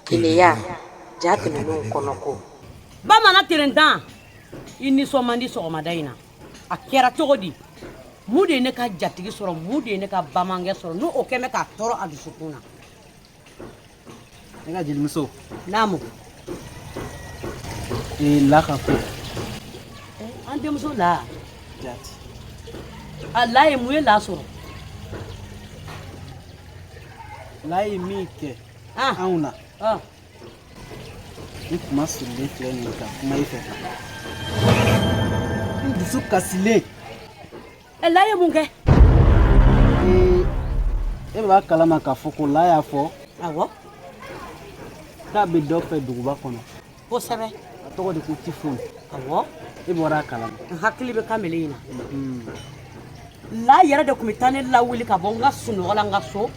Keleya, ja tɛmɛnenw kɔnɔ ko. Bamanan terentan, i nisɔn man di sɔgɔmada in na. A kɛra cogo di? Mun de ye ne ka jatigi sɔrɔ? Mun de ye ne ka bamankɛ sɔrɔ n'o o kɛn bɛ k'a tɔɔrɔ a dusukun na? Ne ka jelimuso. Naamu. Ee, la ka ko. An denmuso la. Jati. A la ye mun ye la sɔrɔ? La ye min kɛ anw na. N kuma sirilen filɛ nin ye ka kuma i fɛ. N dusu kasilen. Ɛ, la ye mun kɛ? Ee, e b'a kalama k'a fɔ ko la y'a fɔ. Awɔ. K'a bɛ dɔ fɛ duguba kɔnɔ. Kosɛbɛ. A tɔgɔ de ko Tifoni. Awɔ. E bɔra a kalama. N hakili bɛ kamalen in na. La yɛrɛ de tun bɛ taa ne lawuli ka bɔ n ka sunɔgɔ la n ka so.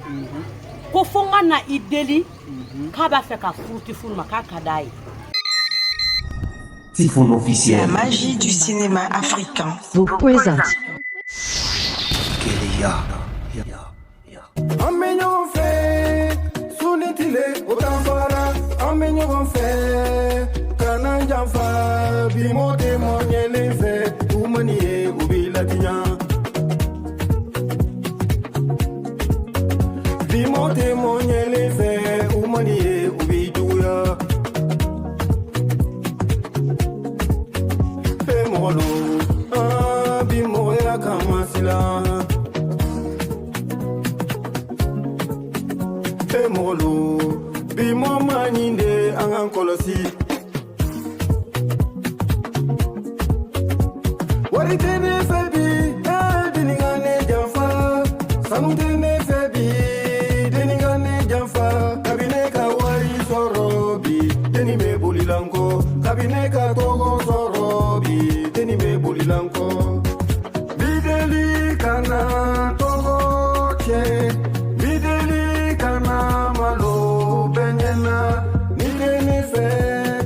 Ko fo n ka na i deli k'a b'a fɛ ka furu Tifoni ma, k'a ka d'a ye. Tifon officiel. La magie du cinéma africain vous présente. Keleya. An bɛ ɲɔgɔn fɛ su ni tile, o danfara. An bɛ ɲɔgɔn fɛ, kana janfa. Bi mɔ tɛ mɔ ɲɛlen fɛ, u mani ye, u b'i ladiya. Bi mɔ tɛ mɔ ɲɛlen fɛ, u mani ye, u b'i juguya. Fɛn mɔgɔ lo, aa, bi mɔgɔya kama silan. Fɛn mɔgɔ lo, bi mɔ ma ɲi de, an k'an kɔlɔsi. Wari tɛ ne fɛ bi, ee, deni ka ne janfa. Sanu tɛ ne fɛ bi, deni ka ne janfa. Kabi ne ka wari sɔrɔ bi, deni bɛ boli la n kɔ. Kabi ne ka tɔgɔ sɔrɔ bi, deni bɛ boli la n kɔ. Bideli kana tɔgɔ tiɲɛ, bideli kana malo bɛɛ ɲɛna. Ni tɛ ne fɛ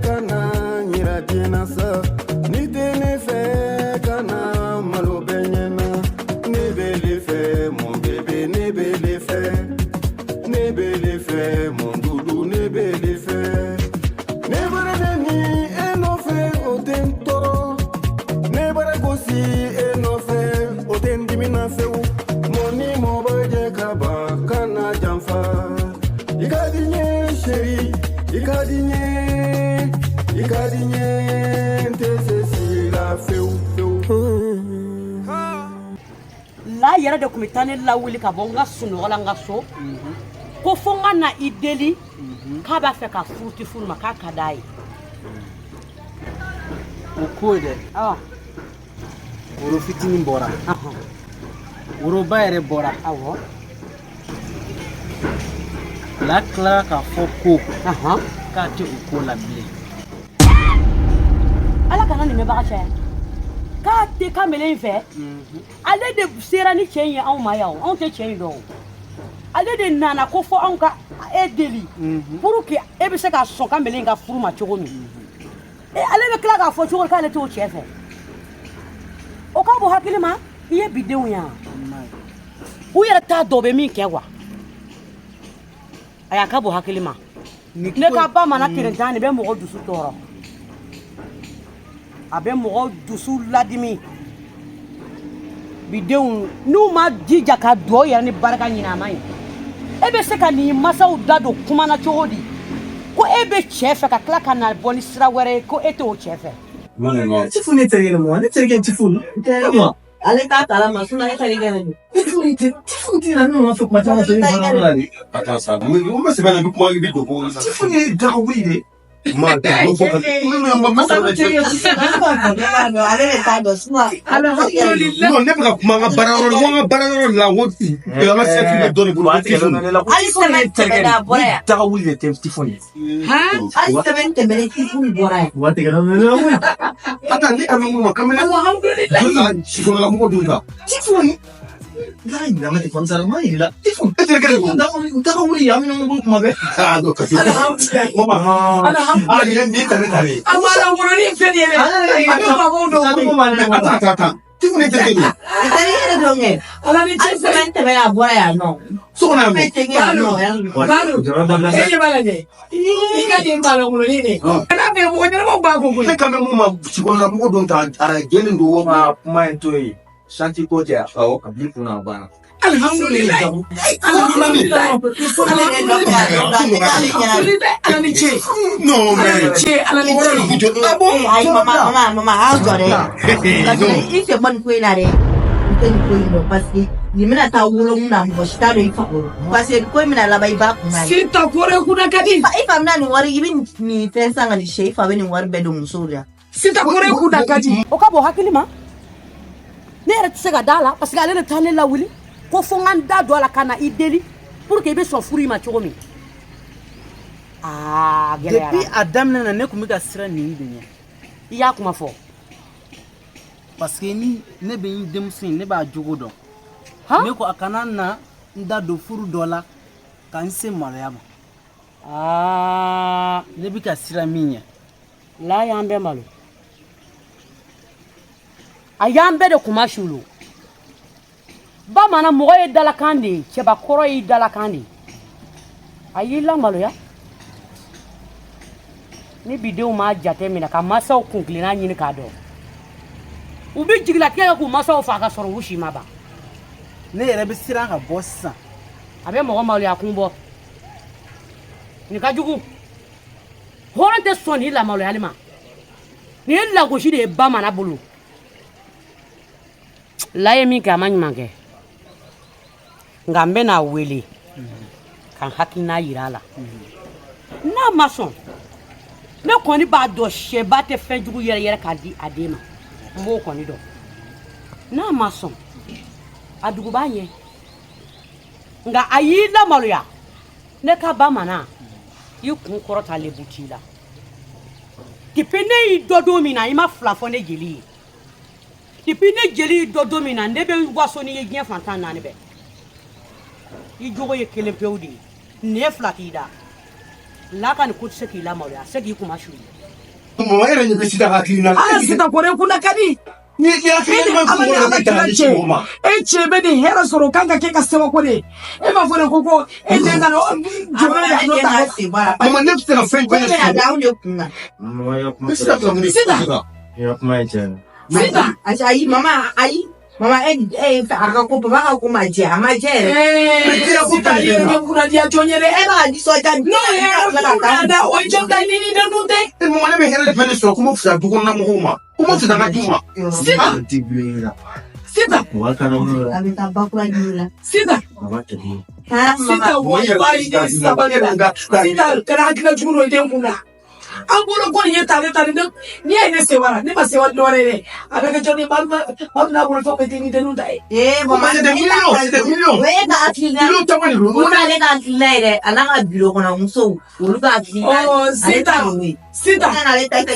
kana yira diɲɛ na sa, ni tɛ ne fɛ kana malo bɛɛ ɲɛna. Ne bɛ le fɛ, mon bébé, ne bɛ le fɛ. Ne bɛ le fɛ, mon doudou, ne bɛ le fɛ. Ne bara neni e nɔfɛ, o tɛ n tɔɔrɔ. Ne bara gosi e nɔfɛ, o tɛ n dimi na fewu. Mɔ ni mɔ bɛ jɛ ka ban, kana janfa. I ka di n ye chéri, i ka di n ye, i ka di n ye, n tɛ se si la fewu fewu. La yɛrɛ de tun bɛ taa ne lawuli ka bɔ n ka sunɔgɔ la n ka so. Ko fo n ka na i deli k'a b'a fɛ ka furu Tifoni ma, k'a ka d'a ye. O ko ye dɛ. Woro fitinin bɔra. Woroba yɛrɛ bɔra. Awɔ. La tilara k'a fɔ ko k'a tɛ o ko la bilen. Ala kana nin mɛnbaga caya. K'a tɛ kamalen in fɛ. Ale de sera ni cɛ in ye anw ma yan o. Anw tɛ cɛ in dɔn o. Ale de nana ko fo anw ka e deli pour que e bɛ se ka sɔn kamalen in ka furu ma cogo min. E, ale bɛ tila k'a fɔ cogo di k'ale t'o cɛ fɛ? O ka bon hakili ma. I ye bidenw ye yan, u yɛrɛ t'a dɔn u bɛ min kɛ wa. Ayi, a ka bon hakili ma. Ne ka ba mana terentan nin bɛ mɔgɔ dusu tɔɔrɔ, a bɛ mɔgɔ dusu ladimi. Bidenw n'u ma jija ka dugawu yɛrɛ ni barika ɲini, a ma ɲi. E bɛ se ka nin masaw da don kuma na cogo di ko e bɛ cɛ fɛ ka tila ka na bɔ ni sira wɛrɛ ye ko e t'o cɛ fɛ? Tifu ne terikɛ de ma, ne terikɛ Tifu. Ale t'a kalama, sinon e terikɛ de don. Tifu tɛ, Tifu tɛ na ne nɔfɛ kuma caman sɔrɔ i baara la de. Attends ça, n bɛ sɛbɛn na, i bɛ kuma, i bɛ don ko. Tifu ye daga wuli de. Ma, n fɔ ma sɛbɛn Ale de t'a dɔn, sinon. Non, ne bɛ ka kuma an ka baarayɔrɔ la, n ko an ka baarayɔrɔ la, n ko an ka sɛti bɛ dɔ de bolo ko Tifu. Hali sɛbɛn tɛmɛnen a bɔra yan. Daga wuli de tɛ Tifu ye. Hali sɛbɛn tɛmɛnen Tifu bɔra yan. Wa tigɛ na ne la koyi. Attends, ne ka min ma kamalen. Alhamdulilayi. Sikɔrɔla mɔgɔ dun ta. Tifu ni. N'a ɲinɛ ma Tifu sara ma yir'i la. Tifu. E terikɛ de don. Daga wuli an bɛ ɲɔgɔn bolo kuma bɛɛ. Ah, non, kasi. Alhamdulilayi. Ah, nin ye tare tare. A ma la wolonin filɛ nin ye dɛ. A bɛ maabaw dɔn. Attends, attends, attends. Tifu ne terikɛ don. A terikɛ de dɔn kɛ. Ala ni cɛ. Hali semaine tɛmɛnen a bɔra yan nɔ. So kɔnɔ yan Bɛɛ nɔ. tɛ kɛ yan nɔ. Balo, e ɲɛ b'a la dɛ. I ka nin balonkurunin de. N'a fɛ mɔgɔ ɲɛnamaw b'a ko koyi. Ne kan bɛ mun ma sikɔnɔna mɔgɔ don ta a jɛlen don wa. Kuma kuma in to yen. Santi ko tɛ awɔ ka bil'i kun na a banna. Alhamdulilayi. Alhamdulilayi. Alhamdulilayi. Ala ni ce. Non Ala ni mais. ce. Ala ni ce. Ah bon? Ayi mama mama mama a jɔ dɛ. Parce que i sen bɔ nin ko in na dɛ. I tɛ nin ko in dɔn parce que nin bɛna taa wolo mun na mɔgɔ si t'a dɔn i fa bolo. Parce que nin ko in bɛna laban i ba kun na de. Sita kore kunna ka di. I fa bɛna nin wari i bɛ nin fɛn san ka nin sɛ i fa bɛ nin wari bɛɛ don musow de la. Sita kore kunna ka di. O ka bon hakili ma. Ne yɛrɛ tɛ se ka da la parce que ale de taa ne lawuli ko fo n ka n da don a la ka na i deli pour que i bɛ sɔn furu in ma cogo min. Aa gɛlɛyara. Depuis a daminɛ na ne tun bɛ ka siran nin de ɲɛ. I y'a kuma fɔ. Parce que ni ne bɛ n denmuso in ne b'a jogo dɔn. Ne ko a kana na n da don furu dɔ la ka n se maloya ma. Aa. Ne bɛ ka siran min ɲɛ. La y'an bɛɛ malo. A y'an bɛɛ de kuma sulu. Bamanan mɔgɔ ye dalakan de ye, cɛbakɔrɔ y'i dalakan de ye. A y'i lamaloya. Ni bi denw m'a jate minɛ ka masaw kunkilenna ɲini k'a dɔn. U bɛ jigilatigɛ kɛ k'u masaw fa ka sɔrɔ u si ma ban. Ne yɛrɛ bɛ siran ka bɔ sisan. A bɛ mɔgɔ maloya kun bɔ. Nin ka jugu. Hɔrɔn tɛ sɔn nin lamaloyali ma. Nin ye lagosi de ye bamanan bolo. La ye min kɛ a ma ɲuman kɛ. Nka n bɛna a wele ka n hakilina yira a la. N'a ma sɔn, ne kɔni b'a dɔn sɛba tɛ fɛn jugu yɛrɛ yɛrɛ k'a di a den ma. N b'o kɔni dɔn. N'a ma sɔn, a dugu b'a ɲɛ. Nka a y'i lamaloya. Ne ka bamanan, i kun kɔrɔta lebu t'i la. Depuis ne y'i dɔn don min na, i ma fila fɔ ne jeli ye. Depuis ne jeli y'i dɔn don min na, ne bɛ waso n'i ye diɲɛ fantan naani bɛɛ. I jogo ye kelen pewu de ye. Nɛ fila t'i da. La ka nin ko tɛ se k'i lamaloya, a tɛ se k'i kunma su. Mama e yɛrɛ ɲɛ bɛ Sita ka hakilina la. Ala Sita kore kunna ka di. Ni hakilina ɲuman Ala ni kun Ala kɔnɔ kira ka cɛ. mɔgɔ ma. E cɛ bɛ nin hɛrɛ sɔrɔ o kan ka kɛ ka sɛbɛko de ye. E b'a fɔ de ko e den ka jɔyɔrɔ de a nɔ ta. Mama ne bɛ se ka fɛn Ko jumɛn in bɛna sɔrɔ? da anw de kun na. Mama i ka kuma Ne Sita bɛ ka mun de Sita. I ka kuma ye tiɲɛ ye. Sita. Ayi mama ayi mama e e fɛ a ka ko papa ka ko ma jɛ a ma jɛ yɛrɛ. Sita i yɛrɛ bɛ kunna diya jɔn ye dɛ. E b'a ka nisɔndiya N'o ye hɛrɛ kunna da o ye jɔn ta ye ni ni den dun tɛ. E mama ne bɛ hɛrɛ jumɛn de sɔrɔ ko n b'o fisaya du kɔnɔna mɔgɔw ma? Ko n b'o fisaya n ka du ma? Sita. Ti bilen la. Sita. Wa kana wolo la. A bɛ taa bakura ɲini la. Sita. A b'a kɛ ten. Sita walayi i sabali la. Sita kana hakilina jugu don i den kun na. An bolo ko nin ye tale tale ne n'i y'a ye ne sewara ne ma sewa dɔwɛrɛ ye dɛ a bɛ kɛ jɔn ye maa min n'a bolo fɛn bɛɛ tɛ ni denninw ta ye. Ee mama C'est des millions, c'est des millions. O ye ka hakilina. Millions caman de don. O t'ale ka hakilina ye dɛ a n'a ka biro kɔnɔ musow olu ka hakilina. Ɔ Sita Sita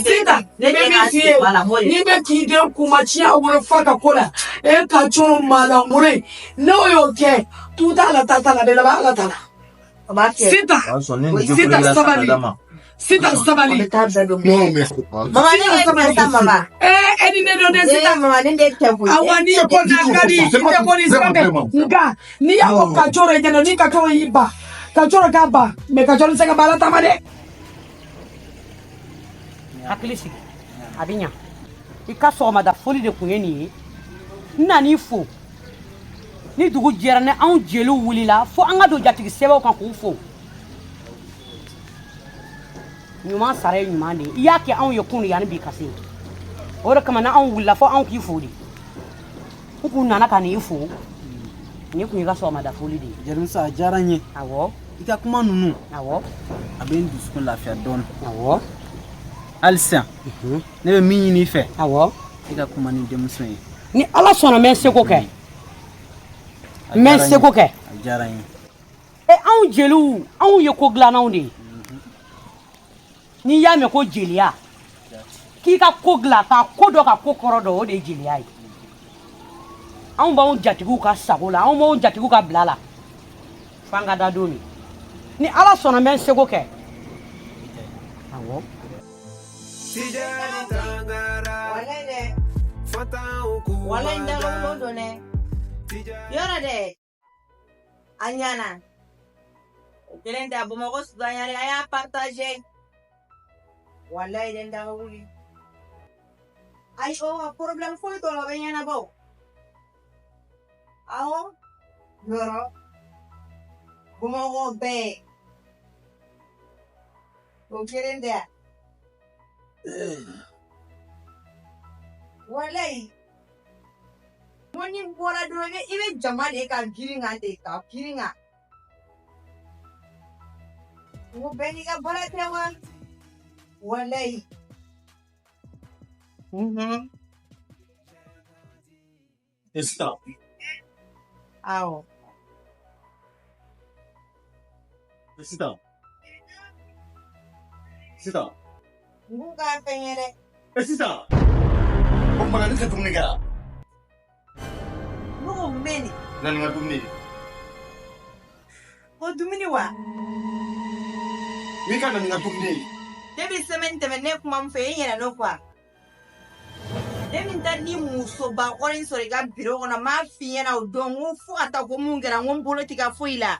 Sita Ne ne bɛ den min ka f'i ye sen bɔ a la n b'o de n'i bɛ k'i den kunma tiɲɛ a wolo fa ka ko la e ka cɔrɔ maalankolon ye n'o y'o kɛ tu t'a la ta t'a la a bɛ laban ala ta la. O b'a kɛ. Sita O y'a sɔrɔ ne nin Sita tɛ la sa ka sabali d'a ma. Sita O sabali. bɛ taa bɛɛ don. Non mais. Mama ne Sita ye sabali. tɛ sa mama. Ee e ni ne don dɛ Ee Sita. mama ne den tɛ koyi. Awa ni C'est pas du tout kunna ka di comme ça, i c'est pas tɛ du bɔ ni tout, sira vraiment, fɛ vraiment. nka n'i y'a fɔ ka cɔrɔ i ɲɛna ni ka cɔrɔ y'i ban ka cɔrɔ k'a ban mɛ ka cɔrɔ tɛ se ka ban ala ta ma dɛ. Hakili sigi. A bɛ ɲa. I ka sɔgɔmada foli de kun ye nin ye. N nan'i fo. Ni dugu jɛra ni anw jeliw wulila fo an ka don jatigi sɛbɛnw kan k'u fo. Ɲuman sara ye ɲuman de ye. I y'a kɛ anw ye kunun yanni bi ka se. O de kama n'anw wulila fo anw k'i fo de. N kun nana ka n'i fo. Nin kun y'i ka sɔgɔmada foli de ye. Jelimuso a diyara n ye. Awɔ. I ka kuma ninnu. Awɔ. A bɛ n dusukun lafiya dɔɔnin. Awɔ. Hali sisan ne bɛ min ɲini i fɛ. Awɔ. I ka kuma ni denmuso ye. Ni Ala sɔnna n bɛ n seko kɛ. A N bɛ n diyara n ye. seko kɛ. A diyara n ye. E anw jeliw anw ye ko dilannaw de ye. N'i y'a mɛn ko jeliya k'i ka ko dilan ka ko dɔn ka ko kɔrɔ dɔn o de ye jeliya ye. Anw b'anw jatigiw ka sago la anw b'anw jatigiw ka bila la f'an ka da don min. Ni Ala sɔnna n bɛ n seko kɛ. Awɔ. Walayi dɛ. Walayi n dalakolon don dɛ. Yɔrɔ dɛ, a ɲana. O kelen tɛ, Bamakɔ sudan yɛrɛ, a y'a partager. Walayi den da wuli. Ayi, o problème foyi t'o la, o bɛ ɲɛnabɔ. Awɔ, yɔrɔ. Bamakɔ bɛɛ. O kelen tɛ. Walayi. Ko ni bɔra dɔrɔn i bɛ jama de ka girin kan ten, ka girin kan. N ko bɛɛ n'i ka baara tɛ wa? Walayi. Sisan. Awɔ. Sisan. Sisan. N k'u k'a fɛn ye dɛ. Sisan. O tuma ne tɛ dumuni kɛ wa? Ne ko mun bɛ nin? Na ni n ka dumuni ye. Ko dumuni wa? N'i ka na ni n ka dumuni ye. Depuis semaine tɛmɛ ne kuma min fɛ, e ɲinɛ n'o kɔ wa? Ne min taa ni musoba kɔrɔ in sɔrɔ i ka biro kɔnɔ, n m'a f'i ɲɛna o don, n ko fo ka taa ko mun kɛra, n ko n bolo t'i ka foyi la.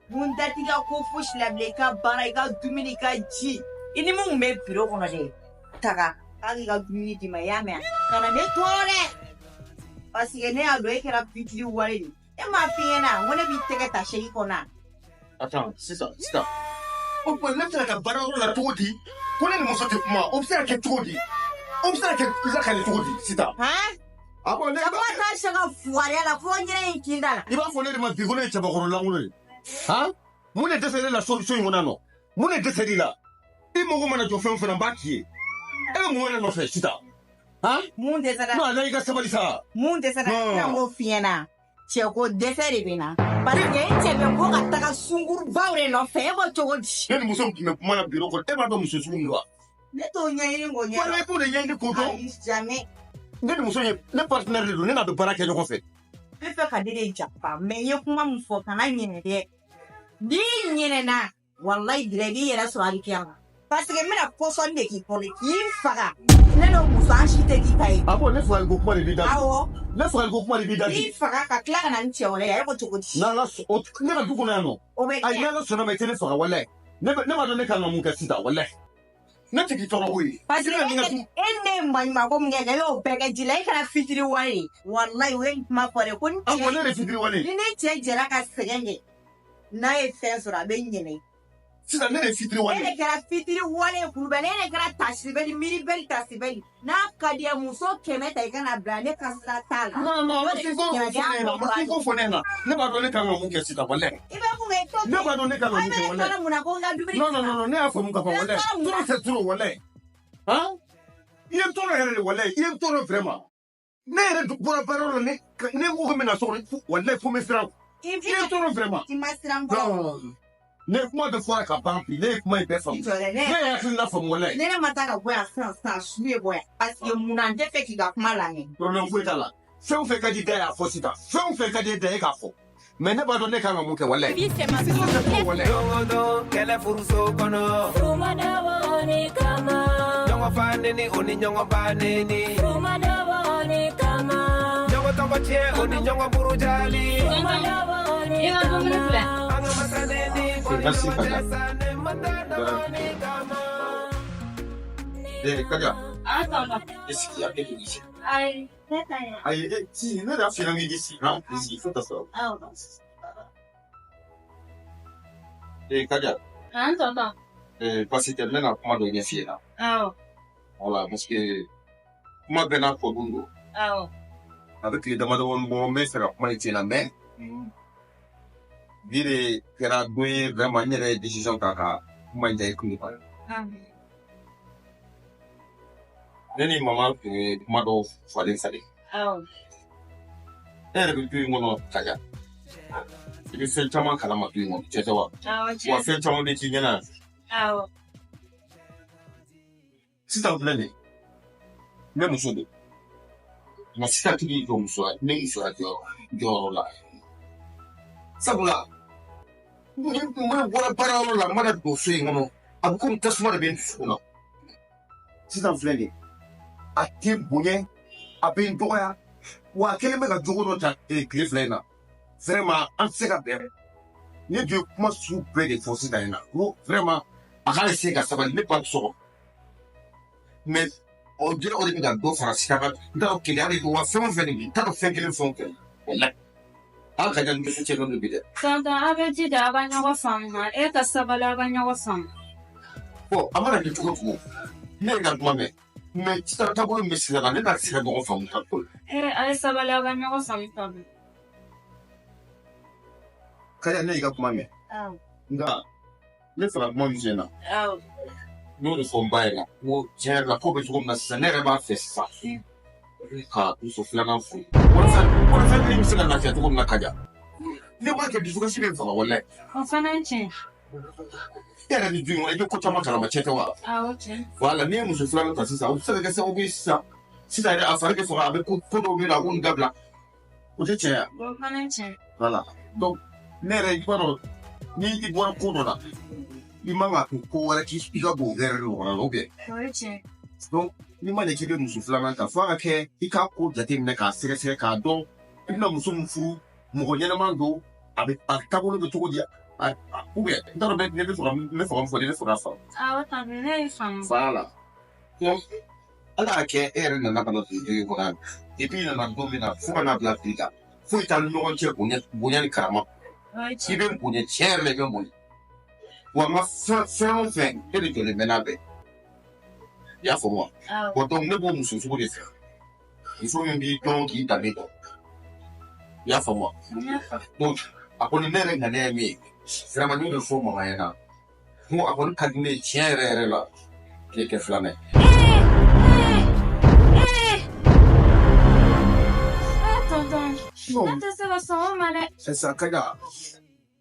N ko n da t'i ka ko fosi la bilen, i ka baara, i ka dumuni, i ka ji. I ni mun tun bɛ biro kɔnɔ dɛ, taga k'a k'i ka dumuni d'i ma, i y'a mɛn wa? Kana ne tɔɔrɔ dɛ. Parce que ne y'a dɔn e kɛra fitiri wale de ye. E m'a f'i ɲɛna n ko ne b'i tɛgɛ ta seki kɔnɔ. Attends, sisan, sisan. O tuma ne bɛ se ka taa baarayɔrɔ la cogo di? Ko ne ni muso tɛ kuma, o bɛ se ka kɛ cogo di? O bɛ se ka kɛ lakale cogo di sisan? Han? A ko ne. Ka kuma taa sɛ ka fugariya la fo ɲɛnɛ in kin da la. I b'a fɔ ne de ma bi ko ne ye cɛbakɔrɔ lankolon ye. Han? Mun de dɛsɛra e la so in kɔnɔ yan nɔ? Mun de dɛsɛr'i la? I mago mana jɔ fɛn o fɛn na, n b'a k'i ye. E bɛ mun wɛrɛ nɔfɛ sisan? Han? Mun dɛsɛra? Non, ala i ka sabali sa. Mun dɛsɛra? Ne k'o f'i ɲɛna. Cɛ ko dɛsɛ de bɛ na. Parce que e cɛ bɛ bɔ ka taga sunkurubaw de nɔfɛ, e ko cogo di? Ne ni muso min tun bɛ kuma na biro kɔnɔ, e b'a dɔn muso sugu min don wa? Ne t'o ɲɛɲini k'o ɲɛdɔn. Wala i b'o de ɲɛɲini k'o dɔn. Ayi, jamais. Ne ni muso ye ne partenaire de don, ne n'a bɛ baara kɛ ɲɔgɔn fɛ. N bɛ fɛ ka ne de janfa, mais n ye kuma min fɔ, kana ɲinɛ dɛ. N'i ɲinɛna, walayi bila i b'i yɛrɛ sɔrɔ alikiyama. Parce que n bɛna pɔsɔni de k'i kɔnɔ k'i faga. Ne n'o muso an si tɛ k'i ta ye. A ko ne fagali ko kuma de b'i da. Awɔ. Ne fagali ko kuma de b'i da. K'i faga ka tila ka na ni cɛ wɛrɛ ye, e ko cogo di? N'Ala sɔn, ne ka du kɔnɔ yan nɔ. O bɛ kɛ. Ayi, n'Ala sɔnna ma i tɛ ne faga walayi. Ne b'a dɔn ne kan ka mun kɛ sisan walayi. Ne tɛ k'i tɔɔrɔ koyi. Parce que e ne ye maɲumanko min kɛ, e y'o bɛɛ kɛ ji la, e kɛra fitiri wale ye. Walayi o ye nin kuma fɔ dɛ, ko ni cɛ. Awɔ, ne de fitiri wale. Ni ne cɛ jɛra ka sɛgɛn kɛ, n'a ye fɛn sɔrɔ a bɛ ɲinɛ. Sisan ne de fitiri wale. E de kɛra fitiri wale ye Kulubali, e de kɛra tasibɛli, miribɛli, tasibɛli. N'a ka di ye muso 100 ta i kana bila, ne ka sira t'a la. Non, non, ma k'i ko fɔ ne ɲɛna, ma k'i ko fɔ ne ɲɛna. Ne b'a dɔn ne kan ka mun kɛ sisan walayi. I bɛ mun kɛ i t'o kɛ. Ne b'a dɔn ne kan ka mun kɛ walayi. A bɛ ne tɔɔrɔ mun na ko n ka dumuni. Non, non, non, ne y'a faamu ka ban walayi. Trop c'est trop walayi. Han? I ye n tɔɔrɔ yɛrɛ de walayi, i ye n tɔɔrɔ vraiment. Ne yɛrɛ bɔra baarayɔrɔ la, ne ko ko n bɛ na so kɔnɔ, walayi fo n bɛ siran. I ye n tɔɔrɔ vraiment. I ma siran fɔlɔ. Ne kuma bɛ fɔra ka ban bi, ne ye kuma in bɛɛ faamu. Ne ye hakilina faamu walayi. Ne ma taa ka bɔ yan sisan sisan, su ye bɔ yan. Parce que munna n tɛ fɛ k'i ka kuma lamɛn. Problème foyi t'a la. Fɛn o fɛn ka di da ye a fɔ sisan. Fɛn o fɛn ka di da ye k'a fɔ. Mais ne b'a dɔn ne kan ka mun kɛ walayi. Don o don kɛlɛ furuso kɔnɔ. Furu ma dabɔ ni kama. Ɲɔgɔn fa neni o ni ɲɔgɔn ba neni. Furu ma dabɔ ni kama. Ɲɔgɔn tɔgɔ tiɲɛ o ni ɲɔgɔn burujali. Furu ma dabɔ ni kama. An ka masa neni. Merci Kadia. Eh Kadia. Ah tonton. Est-ce qu'il y a quelque chose? Ayi, ne ta ye. Ayi, si ne de y'a f'i ɲɛna k'i sigi, han? I sigi, fo ta sɔrɔ. Awɔ. Eh Kadia. Han tonton. Eh basi tɛ, n bɛna kuma dɔ ɲɛf'i ɲɛna. Awɔ. Voilà, parce que kuma bɛɛ n'a fɔ don don. Awɔ. A bɛ tile damadɔ bɔ, n bɛ fɛ ka kuma in f'i ɲɛna, mais bi de kɛra don ye vraiment n yɛrɛ ye décision ta ka kuma in da i kulo kan. Ne ni mama tun ye kuma dɔw falen falen. Awɔ. E yɛrɛ bɛ du in kɔnɔ Kadia. I bɛ fɛn caman kalama du in kɔnɔ, cɛ tɛ wa? Awɔ, tiɲɛ. Wa fɛn caman bɛ k'i ɲɛna. Awɔ. Sisan filɛ nin ye, ne muso don. Nka sisan tigi jɔ musoya, ne musoya jɔyɔrɔ la. Sabula ni mana bɔra baarayɔrɔ la, n mana don so in kɔnɔ, a bɛ komi tasuma de bɛ n dusukun na. Sisan filɛ nin ye, a tɛ n bonya, a bɛ n dɔgɔya. Wa a kelen bɛ ka jogo dɔ ta tile 2 in na. Vraiment an tɛ se ka bɛn. Ne dun ye kuma sugu bɛɛ de fɔ sisan in na. Ko vraiment a ka essayer ka sabali ne ba sɔgɔ. Mais o de bɛ ka dɔ fara Sita kan. N t'a dɔn keleya de don wa fɛn o fɛn de bi n t'a dɔn fɛn kelen fɛn o fɛn. Walayi. An ka jan dusu cɛ dɔ de bi dɛ. Tonton aw bɛ jija aw ka ɲɔgɔn faamu e ka sabali aw ka ɲɔgɔn faamu. Bon a mana kɛ cogo o cogo ne ye ka kuma mɛn mais sisan taabolo min bɛ sisan na ne n'a tɛ se ka ɲɔgɔn faamu tan. A ye sabali aw ka ɲɔgɔn faamu tonton. Kaja ne y'i ka kuma mɛn. Nka ne fɛ ka kuma min f'i ɲɛna. N y'o de fɔ n ba ɲɛna n ko tiɲɛ yɛrɛ la ko bɛ cogo min na sisan ne yɛrɛ b'a fɛ sisan ka muso filanan furu walasa ne bɛ se ka lafiya cogo min na Kaja. Ne b'a kɛ dusukasi bɛ n faga walayi. O fana ye tiɲɛ. E yɛrɛ ni du in kɔnɔ i bɛ ko caman kalama cɛ tɛ wa. Awɔ tiɲɛ. Wala n'i ye muso filanan ta sisan o bɛ se ka kɛ sababu ye sisan sisan yɛrɛ a fari bɛ faga a bɛ ko dɔw bɛ yen nɔ a b'olu dabila o tɛ tiɲɛ ye. O fana ye tiɲɛ. Voilà donc ne yɛrɛ i b'a dɔn ni i bɔra ko dɔ la i man ka ko wɛrɛ k'i ka bon wɛrɛ de ɲɔgɔnna la ou bien. O ye tiɲɛ. Donc n'i ma ɲɛ k'i bɛ muso filanan ta f'a ka kɛ i k'a ko jateminɛ k'a sɛgɛsɛgɛ k'a dɔn i bɛna muso min furu mɔgɔ ɲɛnama don a bɛ a taabolo bɛ cogo di ou bien n t'a dɔn ne bɛ fɛ ka n bɛ fɛ ka mun fɔ ne bɛ fɛ k'a faamu. Awɔ tonton ne y'i faamu. Voilà donc ala y'a kɛ e yɛrɛ nana ka na don du in kɔnɔ yan depuis i nana don min na fo ka n'a bila bi la foyi t'an ni ɲɔgɔn cɛ bonya bonya ni karama. I bɛ n bonya tiɲɛ yɛrɛ la i bɛ n bonya wa n ka fɛn o fɛn e de jɔlen bɛ n'a bɛɛ. I y'a faamu wa? Bon donc ne b'o muso sugu de fɛ muso min b'i dɔn k'i danbe dɔn i y'a faamu wa? Donc a kɔni ne yɛrɛ ŋaniya ye min ye vraiment n y'o de fɔ mama ɲɛna n ko a kɔni ka di ne ye tiɲɛ yɛrɛ yɛrɛ la k'e kɛ filanan ye. Tonton ne tɛ se ka sɔn o ma dɛ. Sisan Kaja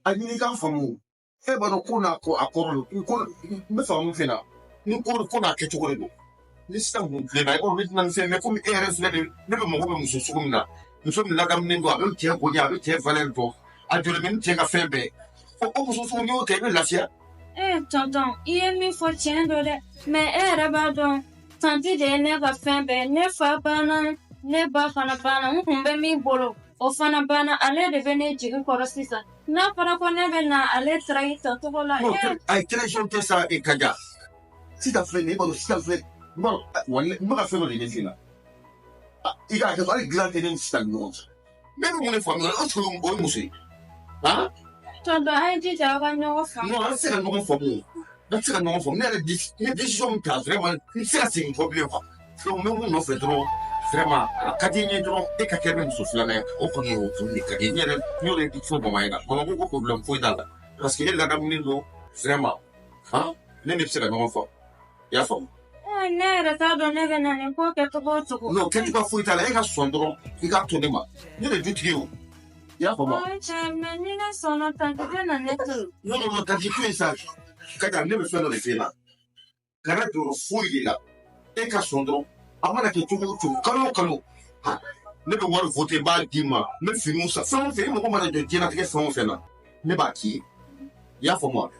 a ɲini k'a faamu e b'a dɔn ko n'a ko a kɔrɔ don ko n bɛ fɛ ka mun f'i ɲɛna ni ko n'a kɛcogo de don ni sisan kun tilenna i b'a dɔn ne tɛna nin fɛn mɛ komi e yɛrɛ filɛ nin ne bɛ mago bɛ muso sugu min na muso min ladamunen don a bɛ cɛ bonya a bɛ cɛ valeur dɔn a jɔlen bɛ ni cɛ ka fɛn bɛɛ o muso sugu n'i y'o kɛ i bɛ lafiya. Tonton i ye min fɔ tiɲɛ don dɛ mais e yɛrɛ b'a dɔn tanti de ye ne ka fɛn bɛɛ ne fa banna ne ba fana banna n kun bɛ min bolo o fana banna ale de bɛ ne jigi kɔrɔ sisan n'a fɔra ko ne bɛ na ale trahi tɔcogo la. Ayi trahison tɛ sa Kaja. Sisan filɛ nin ye i b'a dɔn sisan filɛ n b'a dɔn walayi n bɛ ka fɛn dɔ de ɲɛf'i ɲɛna i k'a kɛ hali dilan tɛ ne ni sisan ni ɲɔgɔn cɛ ne bɛ mun de faamuya est ce que o ye muso ye han. Tonton an ye jija aw ka ɲɔgɔn faamu. Non an tɛ se ka ɲɔgɔn faamu an tɛ se ka ɲɔgɔn faamu ne yɛrɛ ne décision min ta vraiment n tɛ se ka segin kɔ bilen quoi donc n bɛ mun nɔfɛ dɔrɔn vraiment a ka di n ye dɔrɔn e ka kɛ ne muso filanan ye o kɔni o de ka di n yɛrɛ n y'o de fɔ mama ɲɛna mama ko ko problème foyi t'a la parce que e ladamunen don vraiment han ne de bɛ se ka ɲɔgɔn faamu i y'a faamu. Ne yɛrɛ t'a dɔn ne bɛ na nin ko kɛ cogo o cogo. Non kɛcogoya foyi t'a la e ka sɔn dɔrɔn i k'a to ne ma ne de dutigi ye o i y'a faamu wa. Cɛ mais ni ne sɔnna tanti bɛ na ne to yen. Non non non tanti to yen sa Kaja ne bɛ fɛn dɔ de f'e ɲɛna kana jɔrɔ foyi de la e ka sɔn dɔrɔn a mana kɛ cogo o cogo kalo o kalo ne bɛ wari voter n b'a d'i ma n bɛ finiw san fɛn o fɛn i mago mana jɔ diɲɛlatigɛ fɛn o fɛn na ne b'a k'i ye i y'a faamu wa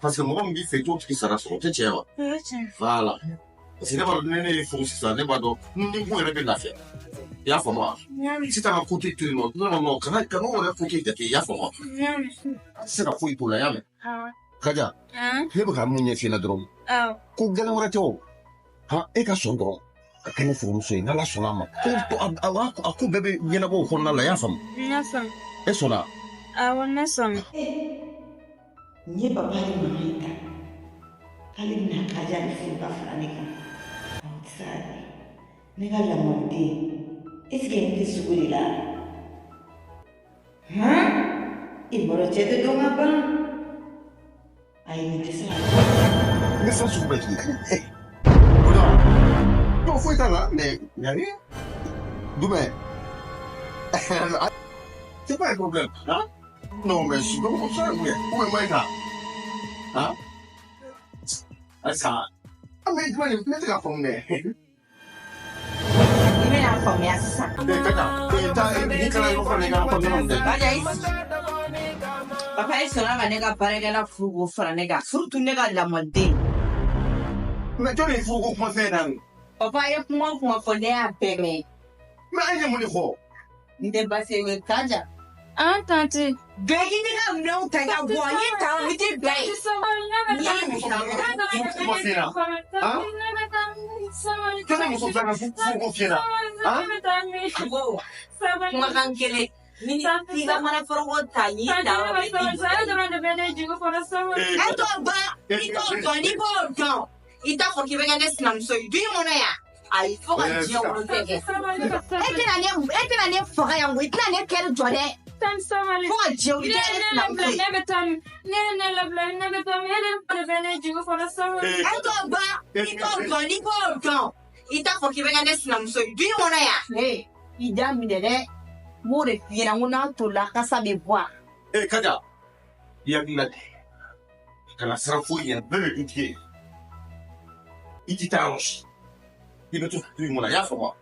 parce que mɔgɔ min b'i fɛ i t'o tigi sara sɔrɔ o tɛ tiɲɛ wa. Voilà parce que ne b'a dɔn ni ne ye furu sisan ne b'a dɔn ni kun yɛrɛ bɛ lafiya i y'a faamu wa sisan ka côté to yen nɔ non non kana o yɛrɛ côté jate i y'a faamu wa a tɛ se ka foyi t'o la i y'a mɛn. Kaja ne bɛ ka mun ɲɛf'i ɲɛna dɔrɔn ko gɛlɛn wɛrɛ tɛ o han e ka sɔn dɔrɔn ka kɛ ne furumuso ye n'ala sɔnna a ma ko a ko bɛɛ bɛ ɲɛnabɔ o kɔnɔna la i y'a faamu. N y'a faamu. E sɔnna. Awɔ ne sɔnna. N ye papa ni mama in ta k'ale bɛna Kaja de furu ka fara ne kan o tɛ se ka kɛ ne ka lamɔden est ce que ne tɛ sugu de la han i bɔra cɛ tɛ dɔn ka ban ayi nin tɛ se ka kɛ. Ne fɛn sugu bɛɛ k'i ye. Non foyi t'a la mais y a rien. Dumɛ c'est pas un problème hein. Non, mais je suis comme ça, oui. Où est Maïka? Hein? Ça. Ah, mais tu m'as dit la femme. I bɛna faamuya sisan. Kaja, n'i kɛra yɔrɔ fana i ka fɔ ne ma dɛ. Kaja i sigi. Papa e sɔnna ka ne ka baarakɛla furu k'o fara ne kan surtout ne ka lamɔden. Mais jɔn de ye furuko kuma fɛn na nin? Papa ye kuma o kuma fɔ ne y'a bɛɛ mɛn. Mais an ye mun de fɔ? N tɛ baasi ye Kaja. An tanti. Bɛɛ k'i ka minɛnw ta i ka bɔ n ye ta n tɛ bila yen. N'i ye muso filanan kuma f'i ɲɛna. Tɛ muso filanan furuko f'i ɲɛna. Ko kumakan kelen. Ni i ka mana foroko ta n'i ta yɔrɔ bɛ i. E t'o dɔn i t'o dɔn n'i b'o dɔn i t'a fɔ k'i bɛ kɛ ne sinamuso ye du in kɔnɔ yan. Ayi fo ka diɲɛ wolo tɛ kɛ. E tɛna ne faga yan koyi i tɛna ne kɛlɛ jɔ dɛ. Fo ka diɲɛ wuli i tɛ ne sinamuso ye. Ne bɛ taa min? Ne ye ne labila ne bɛ taa min? E de bɛ ne jigi kɔrɔ sabali. E t'o dɔn i t'o dɔn n'i b'o dɔn i t'a fɔ k'i bɛ kɛ ne sinamuso ye du in kɔnɔ yan. Ee i da minɛ dɛ. N b'o de f'i ɲɛna n ko n'a tolila kasa bɛ bɔ a. Ee Kaja i hakili la kana siran foyi ɲɛ bɛɛ bɛ dutigi ye i ti taa yɔrɔ si i bɛ to du in kɔnɔ i y'a faamu wa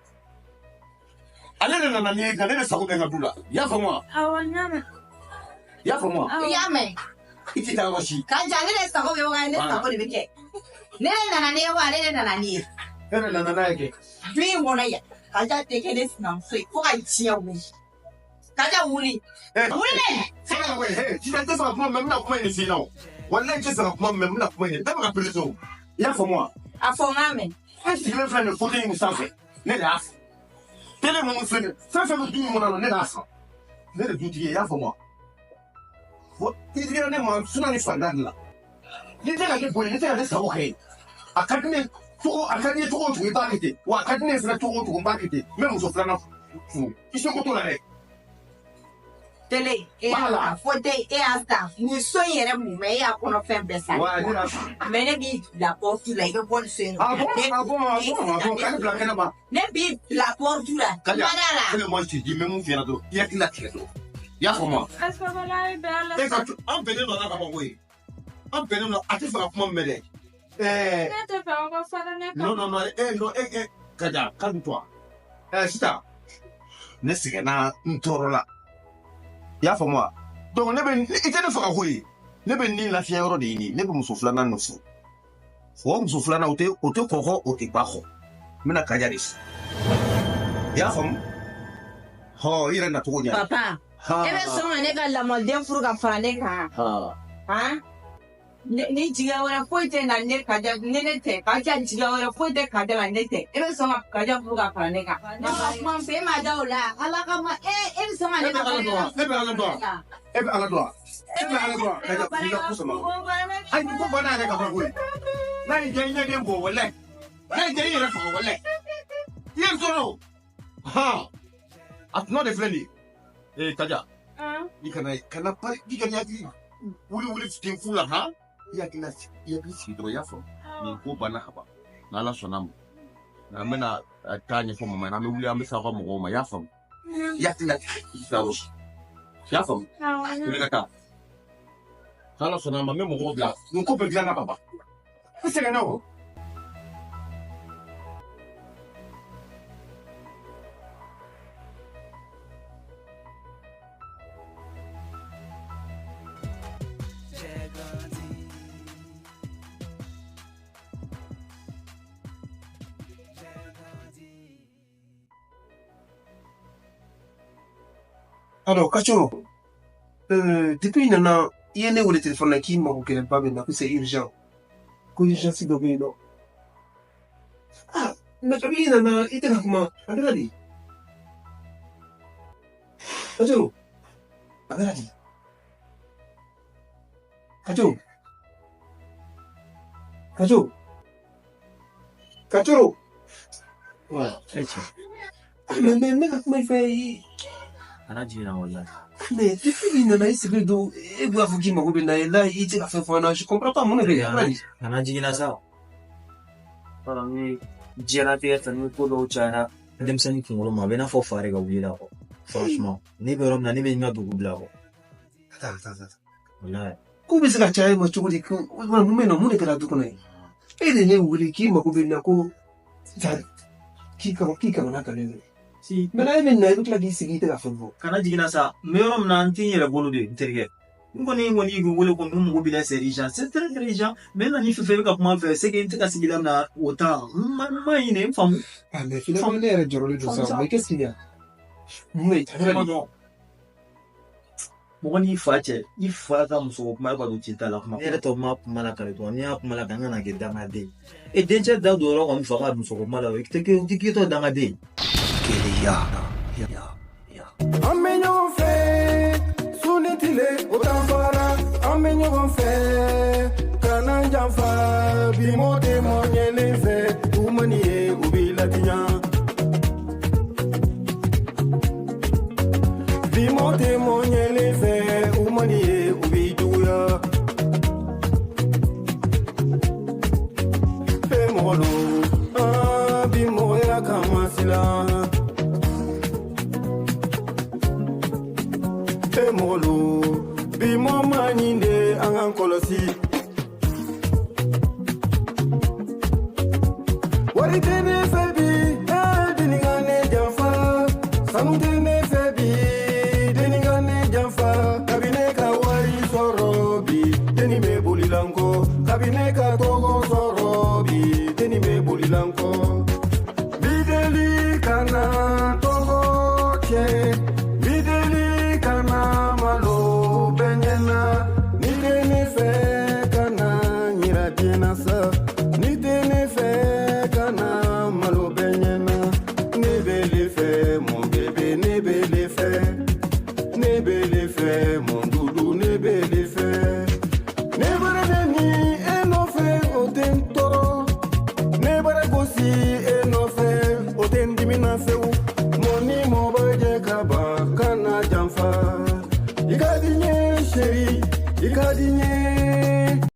ale de nana ni ye nka ne de sago bɛ n ka du la i y'a faamu wa. Awɔ n y'a mɛn. I y'a faamu wa. I y'a mɛn. I ti taa yɔrɔ si. Kaja ne de sago bɛ wa ne sago de bɛ kɛ ne de nana ni ye wa ale de nana ni ye. E de nana n'a ye kɛ. Du in kɔnɔ yan Kaja tɛ kɛ ne sinamuso ye fo ka diɲɛ wuli. Kaja wuli. Wuli dɛ. Sɛgɛ koyi sisan n tɛ fɛ ka kuma mɛ n bɛna kuma in de f'i ɲɛna o walayi n tɛ fɛ ka kuma mɛ n bɛna kuma in de bɛɛ bɛ ka perese o i y'a faamu wa. A fɔ n k'a mɛn. E sigilen filɛ nin fauteuil in sanfɛ ne de y'a san télé minnu filɛ nin fɛn fɛn bɛ du in kɔnɔ ne de y'a san ne de dutigi ye i y'a faamu wa i digira ne ma suna ni fanda de la n'i tɛ ka ne bonya n'i tɛ ka ne sago kɛ a ka di ne cogo a ka di n ye cogo o cogo i b'a kɛ ten wa a ka di ne fana cogo o cogo n b'a kɛ ten n bɛ muso filanan furu i seko t'o la dɛ. Télé e y'a san fauteuil e y'a san nin so in yɛrɛ mun bɛ e y'a kɔnɔ fɛn bɛɛ san. Mais ne b'i bila porte la i bɛ bɔ nin so in kɔnɔ. Ah bon ah bon ah bon ah bon ka ne bila kɛnɛ ma. Ne b'i bila porte la. Kaja ne moi je te dis n bɛ mun f'i ɲɛna dɔrɔn i hakili latigɛ dɔrɔn i y'a faamu wa. E ka an bɛnnen don a la ka ban koyi an bɛnnen don a tɛ fɛ ka kuma min mɛn dɛ. Ne tɛ fɛ aw ka fara ne kan. Non non non non Kaja calme toi. Sisan ne sɛgɛnna n tɔɔrɔ la. I y'a faamu wa donc ne bɛ i tɛ ne faga koyi ne bɛ nin lafiya yɔrɔ de ɲini ne bɛ muso filanan nɔfɛ o muso filanan o tɛ kɔkɔ o tɛ ba kɔ n bɛna Kaja de furu i y'a faamu hɔ i yɛrɛ nacogo ɲɛ. Papa e bɛ sɔn ka ne ka lamɔden furu ka fara ne kan. Han ni jigiya wɛrɛ foyi tɛ na ne Kaja ne ne tɛ Kaja jigiya wɛrɛ foyi tɛ Kaja la ne tɛ e bɛ sɔn ka Kaja furu ka fara ne kan. Ne ka kuma fɛ e ma da o la Ala kama e bɛ sɔn ka ne ka. E bɛ Ala dɔn wa e bɛ Ala dɔn wa e bɛ Ala dɔn wa Kaja i ka ko sama ayi nin ko banna yɛrɛ ka ban koyi n'a y'i diya i ɲɛden bɔ walayi n'a y'i diya i yɛrɛ faga walayi i ye n tɔɔrɔ o han a tɔnɔ de filɛ nin ye ee Kaja i kana pari i kana hakili wuli wuli ten fu la han. I hakili sigi dɔrɔn i y'a faamu nin ko banna ka ban n'Ala sɔnna ma an bɛna taa ɲɛfɔ mama ɲɛna an bɛ wuli an bɛ s'aw ka mɔgɔw ma i y'a faamu i hakili la i y'a faamu i bɛ ka taa n'Ala sɔnna ma n bɛ mɔgɔw bila nin ko bɛɛ dilanna ka ban i sɛgɛnna o. Alors, Kacho, depuis nana, i ye ne wele téléphone na k'i mago gɛlɛnba bɛ n na ko c'est urgent. Ko urgence dɔ bɛ yen nɔ. Ah, mais kabi i nana i tɛ ka kuma, a kɛra di? Kacho, a kɛra di? Kacho, Kacho, Kacho. Ouais, e cɛ. Ah, mais ne ka kuma i fɛ i. Kana jiginna walahi. Mais depuis i nana i sigilen don e b'a fɔ k'i mago bɛ n na là i tɛ ka fɛn fɔ n ɲɛna je comprends pas mun de bɛ yen a kɛra di? Kana jiginna sa. Voilà, ni diɲɛlatigɛ fɛn ni ko dɔw cayara denmisɛnnin kunkolo ma a bɛ i n'a fɔ fa de ka wuli la quoi. Franchement, ne bɛ yɔrɔ min na ne bɛ n ka dugu bila quoi. Attends, attends, attends. Walahi. Ko bɛ se ka caya e ma cogo di ko mun bɛ yen nɔ mun de kɛra du kɔnɔ yen? E de ye ne wele k'i mago bɛ n na ko k'i kamana gannen don. Si. Mais là e bɛ na i bɛ tila k'i sigi i tɛ ka fɛn fɔ. Kana jiginna sa n bɛ yɔrɔ min na n tɛ n yɛrɛ bolo de n terikɛ. N kɔni y'i wele ko n mago b'i la c'est urgent c'est très très urgent mais na ni fɛn fɛn bɛ ka kuma n fɛ c'est que n tɛ ka sigi la min na o temps n ma ɲinɛ n faamu. Ah mais finalement ne yɛrɛ jɔrɔlen don sa mais qu'est-ce qu'il y a? Mun bɛ yen? Mɔgɔ n'i fa cɛ, i fa ka muso kuma, e ka don ci t'a la kuma. Ne yɛrɛ tɔ ma kuma la kare tuguni, n'i y'a kuma la kan, n kana kɛ dangaden ye. E dencɛ da don yɔrɔ kɔni, fa ka muso ko kuma la, i tɛ kɛ k'i tɔ dangaden. Keleya. An bɛ ɲɔgɔn fɛ su ni tile, o danfara. An bɛ ɲɔgɔn fɛ, kana janfa. Bi mɔ tɛ mɔ ɲɛlen fɛ, u mani ye, u b'i latiɲa. Bi mɔ tɛ mɔ ɲɛlen fɛ, u mani ye, u b'i juguya. Bɛɛ mɔgɔ don, aa bi mɔgɔya kama silan. E mɔgɔ lo, bi mɔ ma ɲi de, an k'an kɔlɔsi. Wari tɛ ne fɛ bi, ee deni ka ne janfa. Sanu tɛ ne fɛ bi, deni ka ne janfa. Kabi ne ka wari sɔrɔ bi, deni bɛ boli la n kɔ. Kabi ne ka tɔgɔ sɔrɔ bi, deni bɛ boli la n kɔ. Bideli kana tɔgɔ tiɲɛ, bideli kana malo bɛɛ ɲɛna. Ni tɛ ne fɛ, kana yira diɲɛ na sa. Ni tɛ ne fɛ, kana malo bɛɛ ɲɛna. Ne bɛ le fɛ, mon bébé, ne bɛ le fɛ. Ne bɛ le fɛ, mon doudou, ne bɛ le fɛ. Ne bara bɛ min e nɔfɛ, o tɛ n tɔɔrɔ. Ne bara gosi e